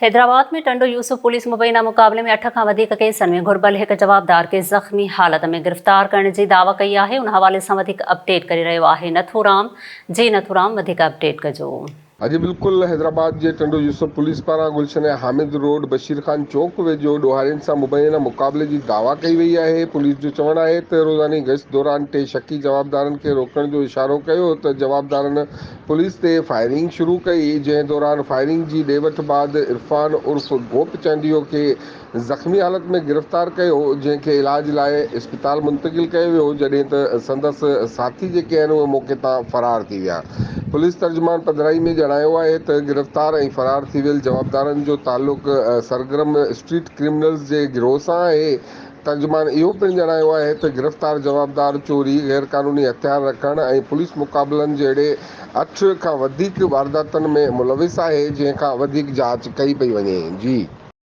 Hyderabad ۾ Tando Yusuf police مبينا مقابلي ۾ اٺ کان وڌيڪ ڪيسن ۾ گهربل هڪ جوابدار کي زخمي حالت ۾ گرفتار ڪرڻ جي دعويٰ ڪئي آهي ان حوالي سان وڌيڪ اپڊيٽ ڪري رهيو آهي نٿو رام جي نٿو رام وڌيڪ اپڊيٽ ڪجو. اڄ بلڪل حيدرآباد جي ٽنڊو يوسف پوليس پاران گلشن حامد روڊ بشير خان چوڪ ويجهو ڏوهارين سان مبينا مقابلي جي دعويٰ ڪئي وئي آهي پوليس جو چوڻ آهي ته روزاني گشت دوران ٽي شڪي جوابدارن کي روڪڻ جو اشارو ڪيو ته جوابدارن پوليس تي فائرنگ شروع ڪئي، جنهن دوران فائرنگ جي ڏي وٺ بعد عرفان عرف گوپ چانڊيو کي زخمي حالت ۾ گرفتار ڪيو، جنهن کي علاج لاء اسپتال منتقل ڪيو ويو، جڏهن ته سندس ساٿي جيڪي آهن اهي موقعي تان فرار ٿي ويا. پوليس ترجمان پڌرائي ۾ ڄاڻايو آهي ته گرفتار ۽ فرار ٿي ويل جوابدارن جو تعلق سرگرم اسٽريٽ ڪرمنلز جي گروهه سان آهي، ترجمان اهو پڻ ڄاڻايو آهي ته گرفتار جوابدار چوري، غيرقانوني هٿيار رکڻ ۽ پوليس مقابلن جهڙي اٺ کان وڌيڪ وارداتن ۾ ملوث آهي، جنهن کان وڌيڪ جاچ ڪئي پئي وڃي. جي.